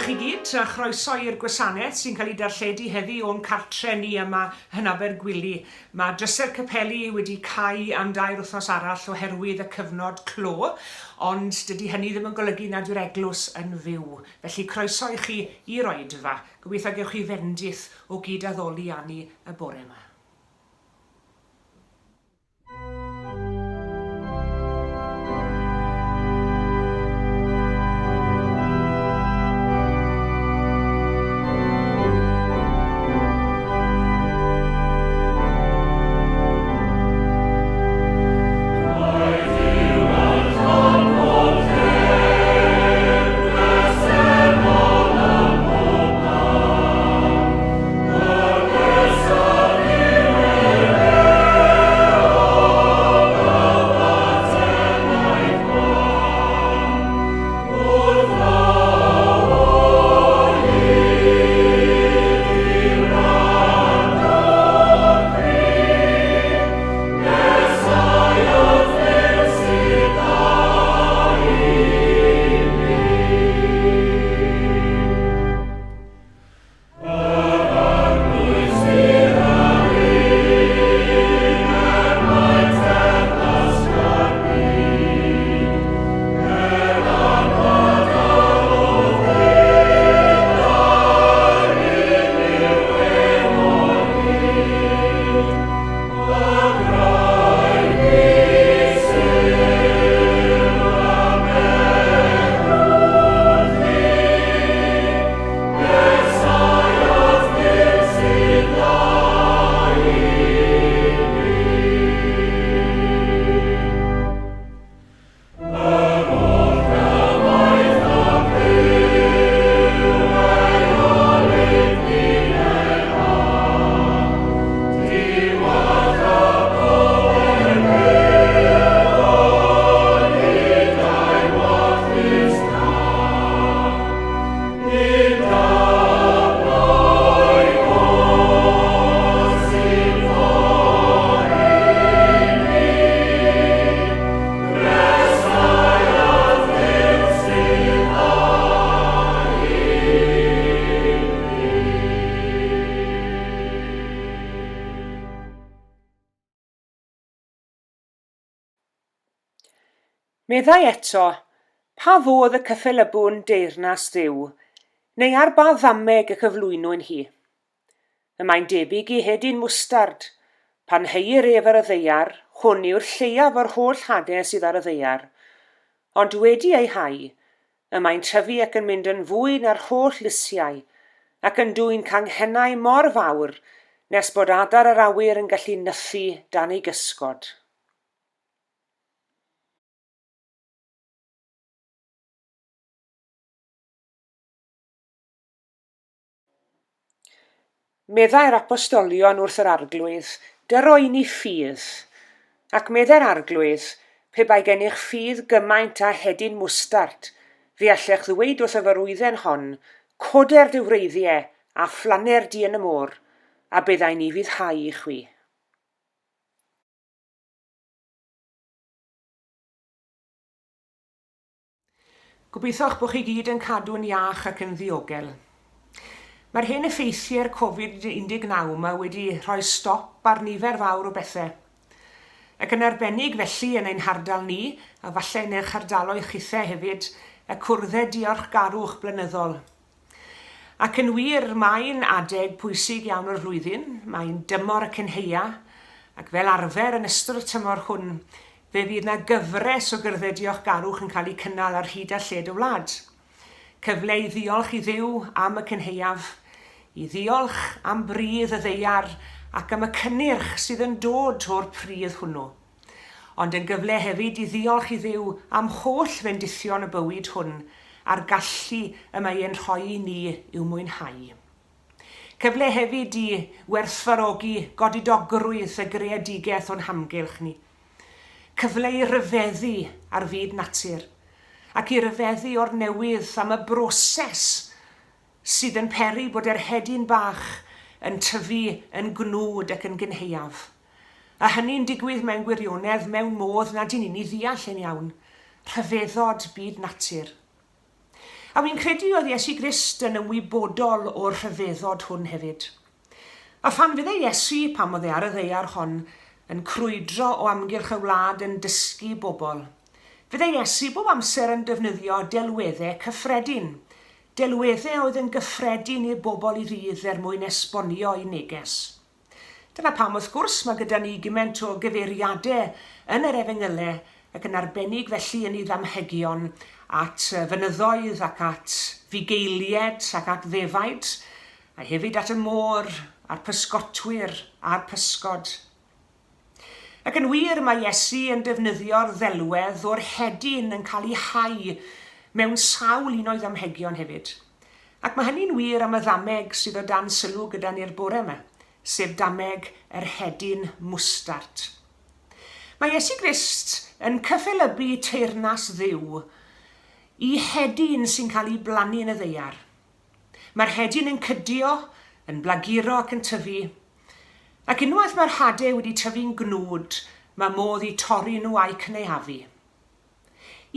chi gyd, a chroeso i'r gwasanaeth sy'n cael ei darlledu heddi o'n cartre ni yma yn Abergwili. Mae drysau'r capeli wedi cau am dair wythnos arall oherwydd y cyfnod clo, ond dydy hynny ddim yn golygu nad yw'r eglwys yn fyw. Felly croeso i chi i'r oedfa. Gobeithio gewch chi fendith o gyd-addoli â ni y bore yma. Meddai eto, Pa fodd y cyffelybwn deyrnas Dduw, neu ar ba ddameg y cyflwynwn hi? Y mae'n debyg i hedyn mwstard, pan heuir ef ar y ddaear, hwn yw'r lleiaf o'r holl hadau sydd ar y ddaear. Ond wedi ei hau, y mae'n tyfu ac yn mynd yn fwy na'r holl lysiau, ac yn dwyn canghennau mor fawr nes bod adar yr awyr yn gallu nythu dan ei gysgod. Meddai'r apostolion wrth yr Arglwydd, Dyro i ni ffydd. Ac meddai'r Arglwydd, Pe bai gennych ffydd gymaint â hedyn mwstard, fe allech ddweud wrth y forwydden hon, 'Coder dy wreiddiau, a phlanner di yn y môr', a byddai'n ufuddhau i chwi. Gobeithio eich bod chi gyd yn cadw'n iach ac yn ddiogel. Mae'r hen effeithiau'r Covid-19 yma wedi rhoi stop ar nifer fawr o bethau. Ac yn arbennig felly yn ein hardal ni, a falle yn eich hardaloedd chithau hefyd, y cwrddau diolchgarwch blynyddol. Ac yn wir, mae'n adeg pwysig iawn o'r flwyddyn, mae'n dymor y cynhaea, ac fel arfer yn ystod y tymor hwn, fe fydd 'na gyfres o gyrddau diolchgarwch yn cael eu cynnal ar hyd a lled y wlad. Cyfle i ddiolch i Dduw am y cynhaeaf, i ddiolch am bridd y ddaear ac am y cynnyrch sydd yn dod o'r pridd hwnnw. Ond yn gyfle hefyd i ddiolch i Dduw am holl fendithion y bywyd hwn a'r gallu y mae e'n rhoi i ni i'w mwynhau. Cyfle hefyd i werthfawrogi godidogrwydd y greadigaeth o'n hamgylch ni. Cyfle i ryfeddu ar fyd natur, ac i ryfeddu o'r newydd am y broses sydd yn peri bod yr hedyn bach yn tyfu yn gnwd ac yn gynhaeaf. A hynny'n digwydd mewn gwirionedd mewn modd nad y'n ni'n ei ddeall e'n iawn. Rhyfeddod byd natur. A wi'n credu oedd Iesu Grist yn ymwybodol o'r rhyfeddod hwn hefyd. A phan fydde Iesu, pan oedd e ar y ddaear hon, yn crwydro o amgylch y wlad yn dysgu bobl, fydde Iesu bob amser yn defnyddio delweddau cyffredin, delweddau oedd yn gyffredin i'r bobl i ddydd er mwyn esbonio ei neges. Dyna pam, wrth gwrs, mae gyda ni gymaint o gyfeiriadau yn yr Efengylau, ac yn arbennig felly yn ei ddamhegion at fynyddoedd ac at fugeiliaid ac at ddefaid, a hefyd at y môr a'r pysgotwyr a'r pysgod. Ac yn wir, mae Iesu yn defnyddio'r ddelwedd o'r hedyn yn cael ei hau mewn sawl un o'i ddamhegion hefyd. Ac mae hynny'n wir am y ddameg sydd o dan sylw gyda ni'r bore yma, sef dameg yr hedyn mwstard. Mae Iesu Grist yn cyffelybu teyrnas Dduw i hedyn sy'n cael ei blannu yn y ddaear. Mae'r hedyn yn cydio, yn blaguro ac yn tyfu. Ac unwaith mae'r hade wedi tyfu'n gnwd, mae modd i torri nhw a'u cynaeafu.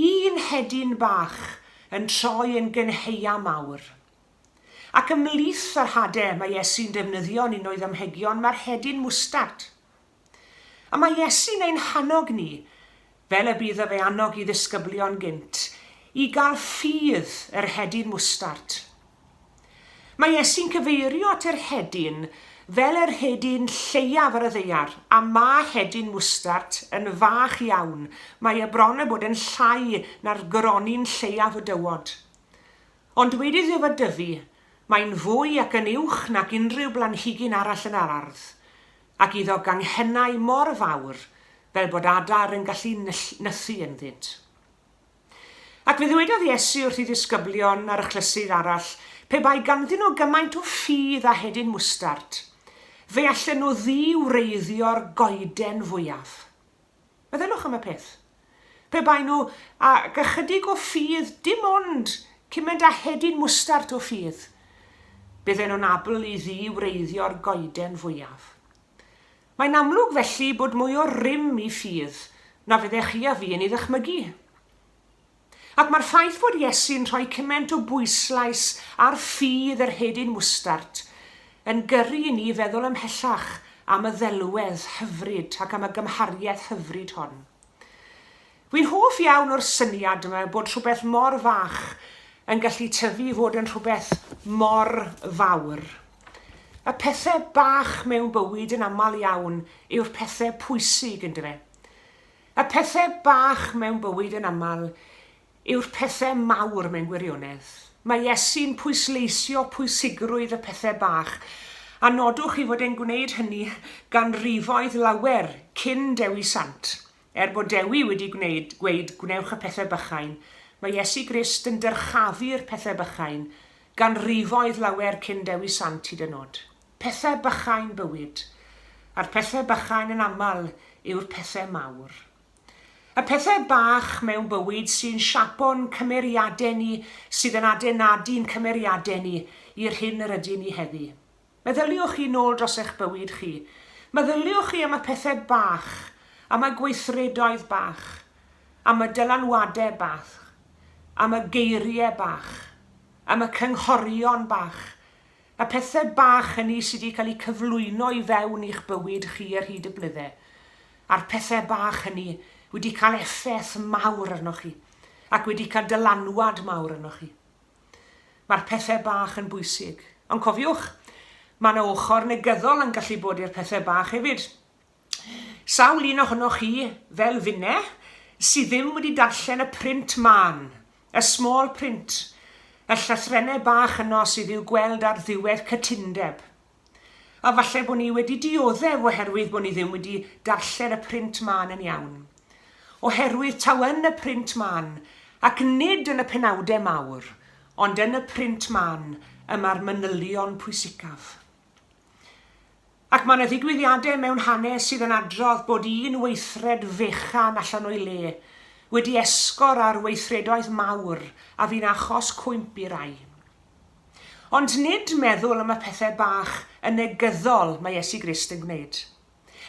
Un hedyn bach yn troi yn gynheia mawr. Ac ymhlith yr hade mae Iesu'n defnyddio yn un o'i ddamhegion mae'r hedyn mwstard. A mae Iesu'n ein hannog ni, fel y bu iddo fe annog i ddisgyblion gynt, i gael ffydd yr hedyn mwstard. Mae Iesu'n cyfeirio at yr hedyn fel yr hedyn lleiaf ar y ddaear, a mae hedyn mwstard yn fach iawn, mae e bron a bod yn llai na'r gronyn lleiaf o dywod. Ond wedi iddo fe dyfu, mae'n fwy ac yn uwch nag unrhyw blanhigyn arall yn yr ardd, ac iddo ganghennau mor fawr fel bod adar yn gallu nythu ynddynt. Ac fe ddywedodd Iesu wrth ei ddisgyblion ar achlysur arall, pe bai ganddyn nhw gymaint o ffydd â hedyn mwstard, fe allen nhw ddi-wreiddio'r goeden fwyaf. Meddyliwch am y peth. Pe bai nhw ag ychydig o ffydd, dim ond cymaint â hedyn mwstard o ffydd, bydden nhw'n abl i ddi-wreiddio'r goeden fwyaf. Mae'n amlwg felly bod mwy o rym i ffydd na fyddech chi a fi yn ei ddychmygu. Ac mae'r ffaith fod Iesu'n rhoi cymaint o bwyslais ar ffydd yr hedyn mwstard yn gyrru i ni feddwl ymhellach am y ddelwedd hyfryd ac am y gymhariaeth hyfryd hon. Wi'n hoff iawn o'r syniad yma bod rhywbeth mor fach yn gallu tyfu i fod yn rhywbeth mor fawr. Y pethau bach mewn bywyd yn aml iawn yw'r pethau pwysig, yndyfe? Y pethau bach mewn bywyd yn aml yw'r pethau mawr mewn gwirionedd. Mae Iesu'n pwysleisio pwysigrwydd y pethau bach, a nodwch ei fod e'n gwneud hynny ganrifoedd lawer cyn Dewi Sant. Er bod Dewi wedi gwneud, gweud 'gwnewch y pethau bychain', mae Iesu Grist yn dyrchafu'r pethau bychain, ganrifoedd lawer cyn Dewi Sant hyd yn nod. Pethau bychain bywyd. A'r pethau bychain yn aml yw'r pethau mawr. Y pethau bach mewn bywyd sy'n siapo'n cymeriadau ni, sydd yn adenadu'n cymeriadau ni i'r hyn yr ydyn ni heddi. Meddyliwch chi nôl dros eich bywyd chi. Meddyliwch chi am y pethau bach, am y gweithredoedd bach, am y dylanwadau bach, am y geiriau bach, am y cynghorion bach, y pethau bach hynny sydd wedi cael eu cyflwyno i fewn i'ch bywyd chi ar hyd y blydde, a'r pethau bach hynny wedi cael effaith mawr arnoch chi, ac wedi cael dylanwad mawr arnoch chi. Mae'r pethau bach yn bwysig. Ond cofiwch, mae yna ochr negyddol yn gallu bod i'r pethau bach hefyd. Sawl un ohonoch chi, fel finne, sydd ddim wedi darllen y print mân, y small print, y llythrennau bach yno sydd i'w gweld ar ddiwedd cytundeb. A falle bod ni wedi dioddef oherwydd bod ni ddim wedi darllen y print mân yn iawn. Oherwydd taw yn y print mân, ac nid yn y penawdau mawr, ond yn y print mân y mae'r manylion pwysicaf. Ac mae yna ddigwyddiadau mewn hanes sydd yn adrodd bod un weithred fechan allan o'i le wedi esgor ar weithredoedd mawr a fu'n achos cwymp i rai. Ond nid meddwl am y pethau bach yn negyddol mae Iesu Grist yn gwneud.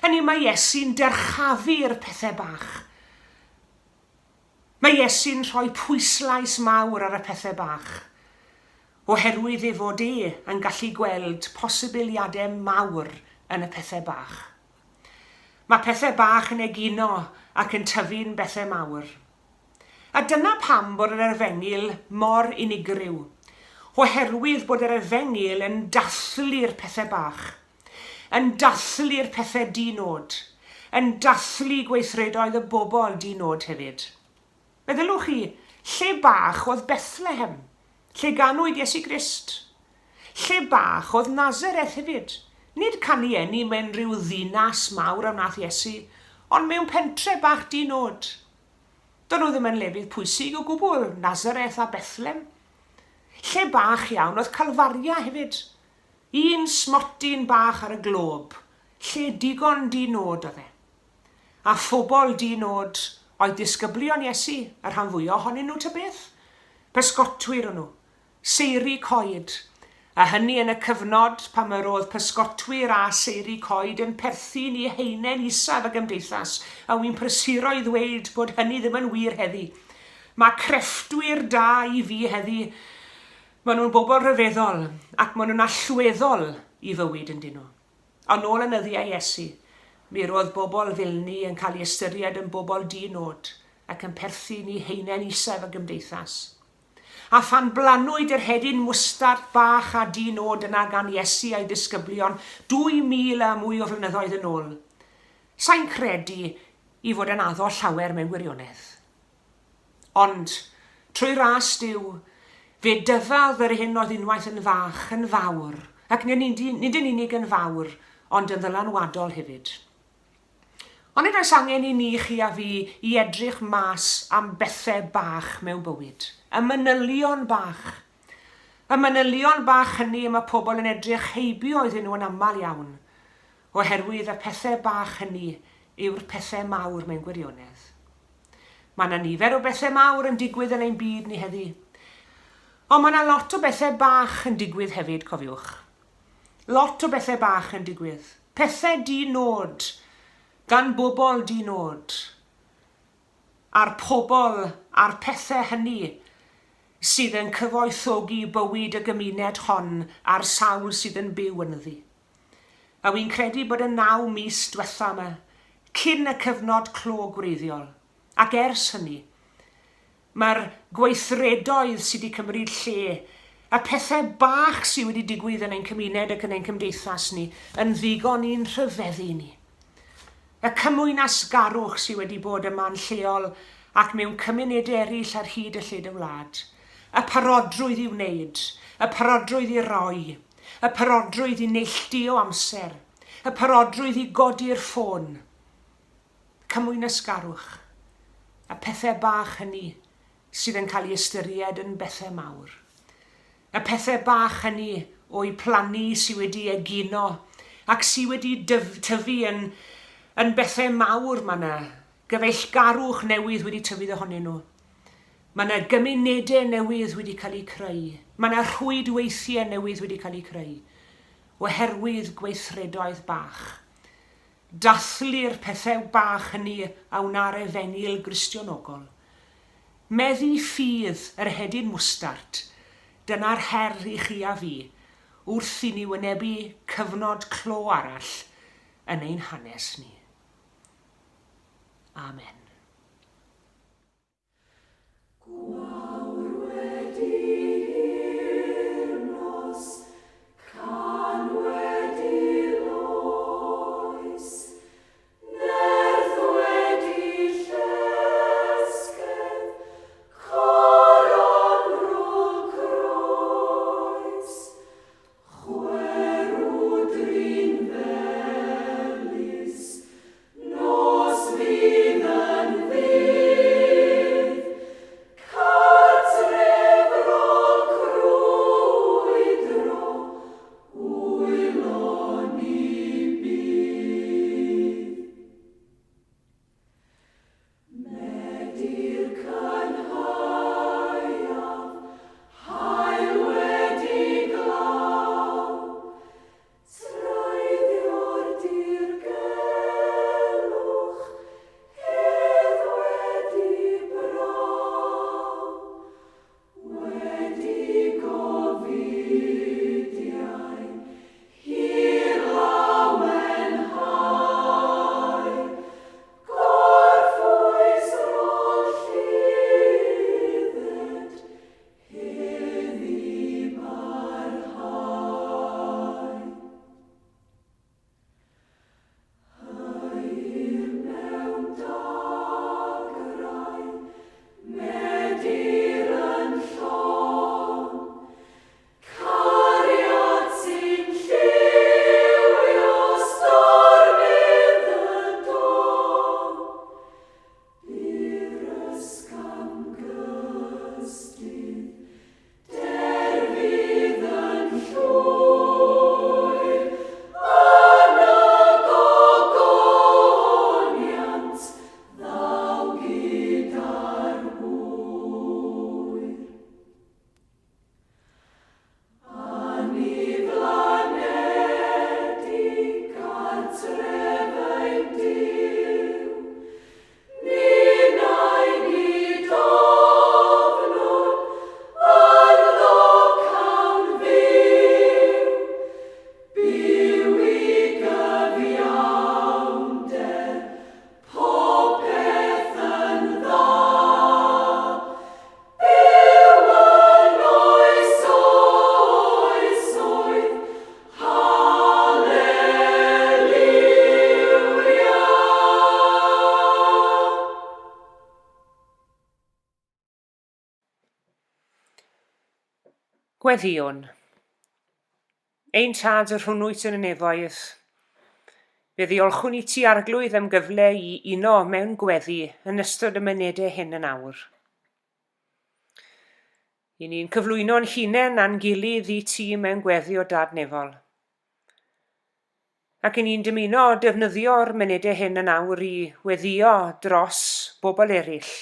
Hynny yw, mae Iesu'n dyrchafu'r pethau bach. Mae Iesu'n rhoi pwyslais mawr ar y pethau bach, oherwydd ei fod e yn gallu gweld posibiliadau mawr yn y pethau bach. Mae pethau bach yn egino ac yn tyfu'n bethau mawr. A dyna pam bod yr Efengyl mor unigryw, oherwydd bod yr Efengyl yn dathlu'r pethau bach, yn dathlu'r pethau di-nod, yn dathlu gweithredoedd y bobl di-nod hefyd. Meddyliwch chi, lle bach oedd Bethlehem, lle ganwyd Iesu Grist. Lle bach oedd Nazareth hefyd. Nid cael ei eni mewn rhyw ddinas mawr a wnaeth Iesu, ond mewn pentre bach di-nod. Do'n nhw ddim yn lefydd pwysig o gwbl, Nazareth a Bethlem. Lle bach iawn oedd Calfaria hefyd. Un smotyn bach ar y glob, lle digon di-nod oedd e. A phobl di-nod oedd disgyblion Iesu, y rhan fwya ohonyn nhw ta beth. Pysgotwyr o'n nhw. Seiri coed, a hynny yn y cyfnod pan yr oedd pysgotwyr a seiri coed yn perthyn i haenen isaf y gymdeithas, a wi'n prysuro i ddweud bod hynny ddim yn wir heddi. Mae crefftwyr da i fi heddi, maen nhw'n bobl rhyfeddol, ac maen nhw'n allweddol i fywyd, yndyn nhw. Ond nôl yn nyddiau Iesu, mi roedd bobl filni yn cael eu ystyried yn bobl di-nod ac yn perthyn i haenen isaf y gymdeithas. A phan blannwyd yr hedyn mwstard bach a di-nod yna gan Iesu a'i ddisgyblion 2,000 a mwy o flynyddoedd yn ôl, sa i'n credu i fod e'n addo llawer mewn gwirionedd. Ond, trwy ras Duw, fe dyfald yr hyn oedd unwaith yn fach yn fawr, ac nid yn unig yn fawr, ond yn ddylanwadol hefyd. Onid oes angen i ni, chi a fi, i edrych mas am bethe bach mewn bywyd? Y manylion bach. Y manylion bach hynny y mae pobl yn edrych heibio iddyn nhw yn aml iawn, oherwydd y pethe bach hynny yw'r pethe mawr mewn gwirionedd. Mae yna nifer o bethe mawr yn digwydd yn ein byd ni heddi. Ond mae yna lot o bethe bach yn digwydd hefyd, cofiwch. Lot o bethe bach yn digwydd. Pethe di-nod, gan bobl di-nod. A'r pobl a'r pethe hynny sydd yn cyfoethogi bywyd y gymuned hon a'r sawl sydd yn byw ynddi. A wi'n credu bod y naw mis dwetha 'ma, cyn y cyfnod clo gwreiddiol, ac ers hynny, Mae'r gweithredoedd sydd wedi cymryd lle, y pethau bach sydd wedi digwydd yn ein cymuned ac yn ein cymdeithas ni, yn ddigon i'n rhyfeddu ni. Y cymwynasgarwch sydd wedi bod yma'n lleol ac mewn cymunedau eraill ar hyd a lled y wlad. Y parodrwydd i wneud, y parodrwydd i roi, y parodrwydd i neilltuo amser, y parodrwydd i godi'r ffôn. Cymwynasgarwch, y pethau bach hynny sydd yn cael ei ystyried yn bethau mawr. Y pethau bach hynny o'u plannu sydd wedi egino ac sydd wedi tyfu yn, yn bethau mawr. Mae yna gyfeillgarwch newydd wedi tyfu ohonyn nhw. Mae yna gymunedau newydd wedi cael eu creu. Mae yna rhwydweithiau newydd wedi cael eu creu oherwydd gweithredoedd bach. Dathlu'r pethau bach hynny a wna'r Efengyl Gristionogol. Meddu ffydd yr hedyn mwstard, dyna'r her i chi a fi, wrth i ni wynebu cyfnod clo arall yn ein hanes ni. Amen. Gwawr wedi hirnos, can wedi loes, nerth wedi llesgedd, coron rôl croes, Chwerw drin felys, nos fydd yn ddydd, Cartref rôl crwydro, wylo ni bydd. Medi'r cynhaeaf, haul wedi glaw, Treiddio'r dirgelwch, hedd wedi braw. Gweddïwn. Ein Tad, yr hwn wyt yn y nefoedd, fe ddiolchwn i ti, Arglwydd, am gyfle i uno mewn gweddi yn ystod y munudau hyn yn awr. I ni'n cyflwyno'n hunain a'n gilydd i ti mewn gweddi o Dad Nefol. Ac i ni'n dymuno defnyddio'r munudau hyn yn awr i weddïo dros bobl eraill,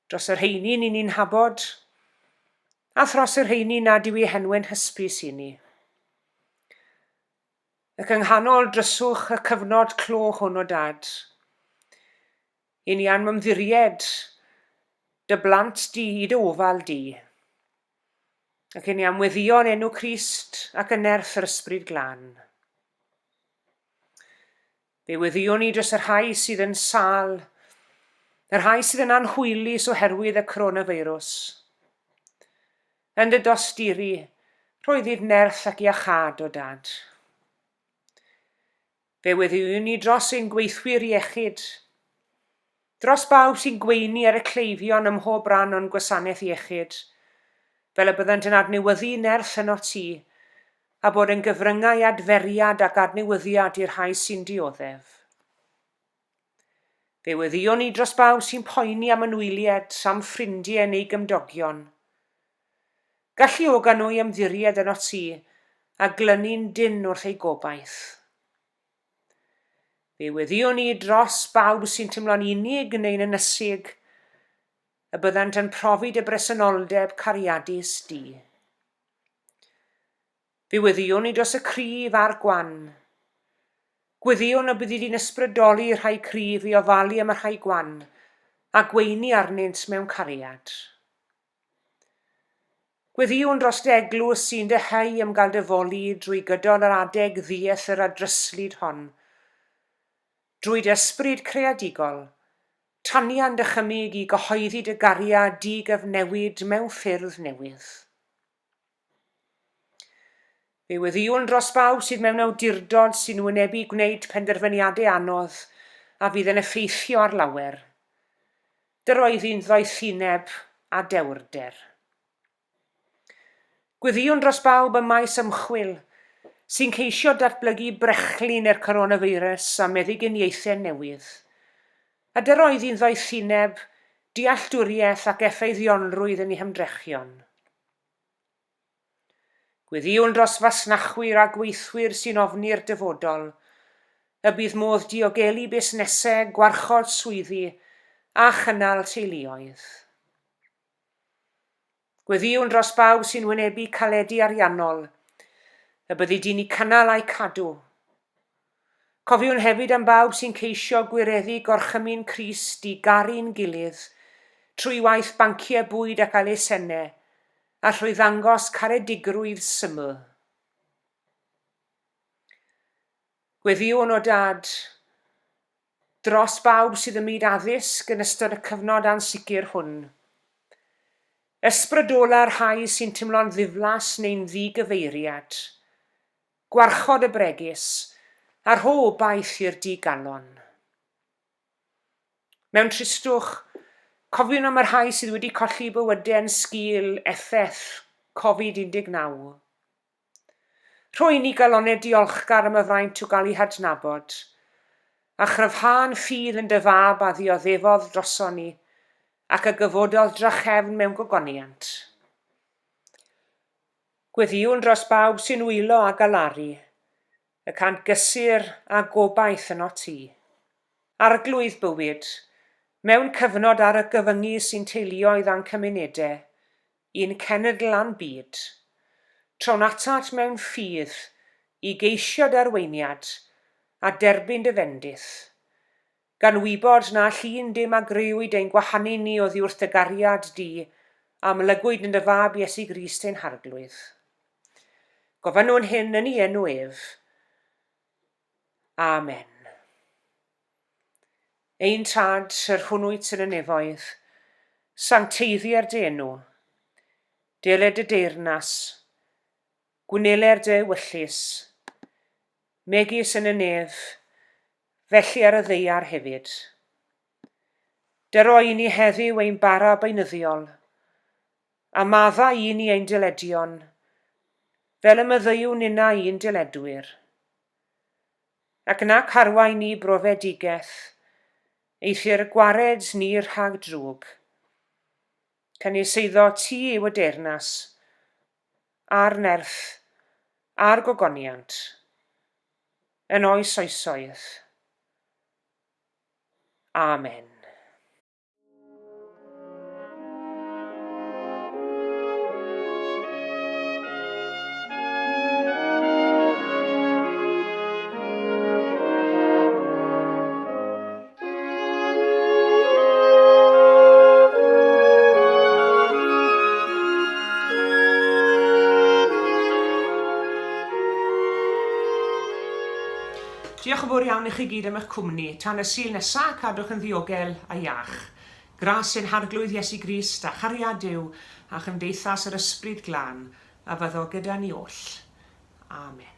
dros y rheini ni'n ni'n nhabod, a thros y rheini nad yw eu henwau'n hysbys i ni. Ac yng nghanol dryswch y cyfnod clo hwn o Dad, i ni am ymddiried dy blant di i dy ofal di. Ac i ni am weddïo yn enw Crist ac yn nerth yr Ysbryd Glân. Fe weddïwn ni dros y rhai sydd yn sâl, y rhai sydd yn anhwylus oherwydd y coronavirus. Yn dy dosturi, rhoi ddydd nerth ac iachâd o Dad. Fe weddïwn ni dros ein gweithwyr iechyd, dros bawb sy'n gweini ar y cleifion ym mhob ran o'n gwasanaeth iechyd, fel y byddant yn adnewyddu nerth ynot ti, a bod yn gyfryngau adferiad ac adnewyddiad i'r rhai sy'n dioddef. Fe weddïwn ni dros bawb sy'n poeni am anwyliaid, am ffrindiau neu gymdogion. Galluoga nhw i ymddiried ynot ti a glynu'n dynn wrth eu gobaith. Fe weddïwn ni dros bawb sy'n teimlo'n unig neu'n ynysig, y byddant yn profi dy bresenoldeb cariadus di. Fe weddïwn ni dros y cryf a'r gwan. Gweddïwn y byddi di'n ysbrydoli rhai cryf i ofalu am y rhai gwan a gweini arnynt mewn cariad. Gweddïwn dros dy eglwys sy'n dyheu am gael dy foli drwy gydol yr adeg ddiethr a dryslyd hon. Drwy dy ysbryd creadigol, tanian dychymyg i gyhoeddi dy gariad di-gyfnewid mewn ffyrdd newydd. Fe weddïwn dros bawb sydd mewn awdurdod sy'n wynebu gwneud penderfyniadau anodd a fydd yn effeithio ar lawer. Dyroedd i'n ddoethineb a dewrder. Gweddïwn dros bawb ym maes ymchwil sy'n ceisio datblygu brechlyn i'r coronavirus a meddyginiaethau newydd. A dyroedd i'n ddoethineb, dealltwriaeth ac effeithiolrwydd yn eu hymdrechion. Gweddïwn dros fasnachwyr a gweithwyr sy'n ofni'r dyfodol, y bydd modd diogelu busnesau, gwarchod swyddi a chynnal teuluoedd. Gweddïwn dros bawb sy'n wynebu caledi ariannol, y byddi di'n eu cynnal a'u cadw. Cofiwn hefyd am bawb sy'n ceisio gwireddu gorchymyn Crist i garu'n gilydd trwy waith banciau bwyd ac elusennau, a thrwy ddangos caredigrwydd syml. Gweddïwn, O Dad, dros bawb sydd ym myd addysg yn ystod y cyfnod ansicr hwn. Ysbrydola'r rhai sy'n teimlo'n ddiflas neu'n ddigyfeiriad. Gwarchod y bregus, a rho obaith i'r digalon. Mewn tristwch, cofiwn am y rhai sydd wedi colli bywydau yn sgil effaith Covid 19. Rho i ni galonnau diolchgar am y fraint o gael eu hadnabod, a chryfhau'n ffydd yn dy Fab a ddioddefodd droson ni ac a gyfododd drachefn mewn gogoniant. Gweddïwn dros bawb sy'n wylo a galaru, y cant gysur a gobaith ynot ti. Arglwydd bywyd, mewn cyfnod argyfyngu sy'n teuluoedd a'n cymunedau, i'n cenedl a'n byd, trown atat mewn ffydd i geisio dy arweiniad a derbyn dy fendith, gan wybod na all un dim a grëwyd ein gwahanu ni oddi wrth dy gariad di a amlygwyd yn dy Fab Iesu Grist ein Harglwydd. Gofynnwn hyn yn ei enw ef. Amen. Ein Tad, yr hwn wyt yn y nefoedd, sancteiddier dy enw. Deled dy deyrnas, gwneler dy ewyllys, megis yn y nef, felly ar y ddaear hefyd. Dyro i ni heddiw ein bara beunyddiol, A madda i ni ein dyledion, fel y myddeuwn ninnau i'n dyledwyr. Ac nac arwain ni brofedigaeth, eithr gwared ni rhag drwg. Canys eiddo ti yw y deyrnas, a'r nerth, a'r gogoniant, yn oes oesoedd. Amen. Diolch yn fawr iawn i chi gyd am eich cwmni. Tan y Sul nesa, cadwch yn ddiogel a iach. Gras ein Harglwydd Iesu Grist a chariad Duw a chymdeithas yr Ysbryd Glân a fyddo gyda ni oll. Amen.